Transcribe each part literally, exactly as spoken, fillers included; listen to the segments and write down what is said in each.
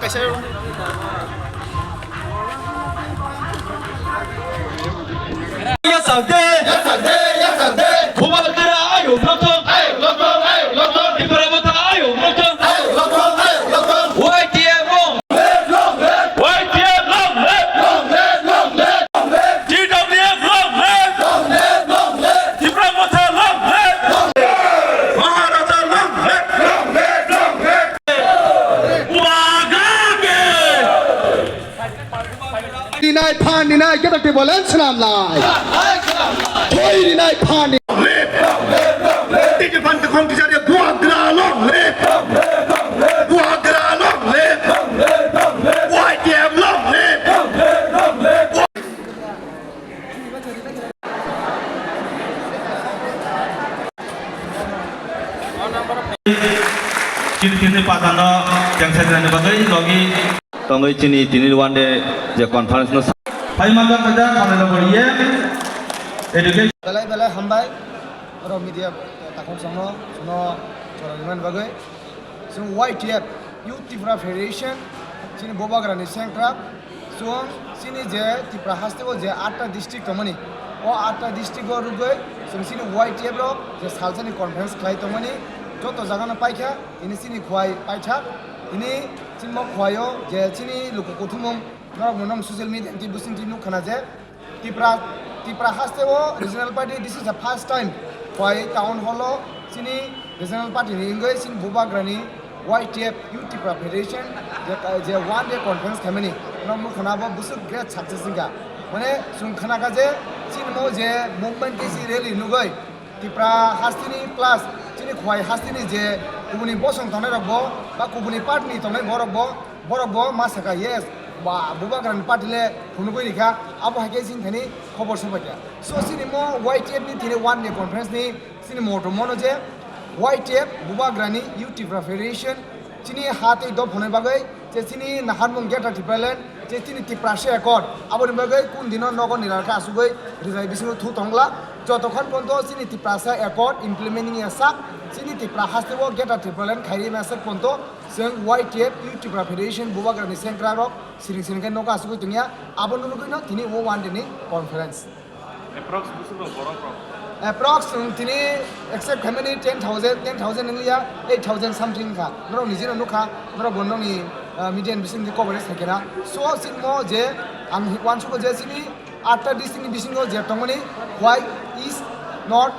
Yasakde, yasakde, yasakde. Bubagra ayuk nokthong, ayuk nokthong, ayuk nokthong. Tipra Motha ayuk nokthong, ayuk nokthong, ayuk nokthong. Y T F long live, long live. Y T F long live, long live, long live, long live. T W F long live, long live, long live. Tipra Motha long live, long live. Maharaja long live, long live, long live. Bubagra. Rinai phan rinai keta table swnam lai. Thoi rinai phan. Tiki phan te khong tisa de Bubagra long live. Bubagra long live. Y T F long live. Chini tini patano chengsa dinani bagwi logi. Tongwi chini tini one day je conference no sa- Hai mata kaja khamena boriye. Education. Belai belai hambai. Oro media takhuk songno, songno choroni man bagwi. Chwng Y T F, Youth Tipra Federation, chini Bubagrani sengkrak, chwng chini je Tipra haste o je atta district tongmani, o atta district o rwgwi chwng chini Y T F rok je salsani conference khlai tongmani, joto jagano paikha, tini chini khwai paithak, tini chini bo khwai o je chini luku kuthumung norok no nong social media ni bising twi nukha na je, Tipra, Tipra haste o regional party, this is the first time. Khwai town hall o chini regional party ni wngwi chini Bubagrani Y T F, Youth Tipra Federation, je, je one day conference khaimani. Norok nukha na bo bwswk great success wngkha. Mane chwng khnakha je chini mo je movement kisi rally nugwi Tipra hasteni plus chini Khwai hasteni je kubuni bosong tongnai rok bo ba kubuni party ni tongnai borok bo, borok bo ma saka yes, ba Bubagrani party le phunugwi rikha, abo hai khe chini thani khobor sobaikha. So chini mo Y T F ni tini one day conference ni chini motto mono je Y T F Bubagrani Youth Tipra Federation chini ha tei dophani bagwi je chini naharmung Greater Tipraland, je chini Tiprasa Accord, aboni bagwi kun dino nogo nirarkha asugwi rijai bisingo thu tongla. Jotokhon ponto chini Tiprasa Accord implementing ya sak, chini Tipra haste o Greater Tipraland khairi na sak ponto, chwng Y T F, Youth Tipra Federation, Bubagrani sengkrak rok siring siring khe nogo asugwi tongya, abo nugwino tini o one day ni conference. Approx bwswk rok borok rok? Approx, um, tini accept khaimani ten thousand, ten thousand wngya, eight thousand something wngkha. Norok nijino nukha, norok bo nokni, uh, media ni bisingtwi coverage khaikhe na. So, chini mo je ang hi-, uansugo je chini atta district ni bisingo je tongmani Khwai is not,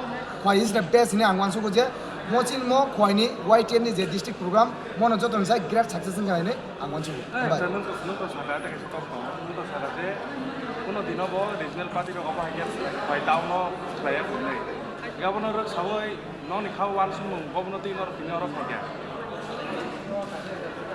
Khwai is the best hinwi ang uansugo je mo chini mo Khwai ni Y T F ni je district program, mono joto ni sai great success wngkha hinwi ang uansugo. Hambai. Acha, nwng to, nwng to saka, tei kaisa kok tongo. Nwng to saka je, kuno dino bo regional party rok obo hai khe bai town o khlaiya phunui. Hinkhe abono rwk saui nokni kha uansukmung bobono twi norok tini oro phaikha.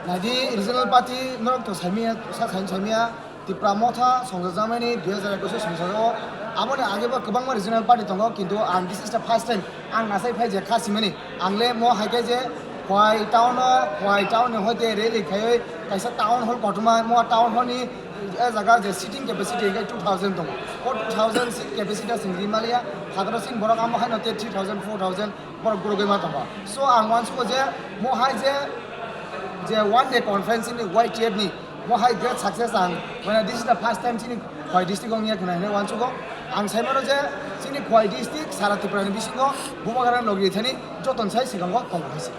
Naidi regional party norok to saimanya, sa saimanya, Tipra Motha songjakjakmani dui hajar ekus o songjago. Aboni age bo kwbangma regional party tongo, kintu ang this is the first time ang nasai phai je kha simani. Ang le mo hai khe je Khwai town o, Khwai town ni hoite rally khaiwi kaisa town hall kotorma, mo town hall ni, eh, jaga je seating capacity hwnkhe two thousand tongo. O two thousand seat capacity ta chwng ri maliya, hadro sin borok amo haino te three thousand, four thousand borok gurugwi ma tongo. So ang uansugo je mo hai je, je one day conference ni Y T F ni mo hai great success ang, mane this is the first time chini Khwai district o wngya khna hinwi uansugo. Ang saimano je chini Khwai district sara Tripura ni bisingo Bubagra logi thani joton sai sikango tongo hai se.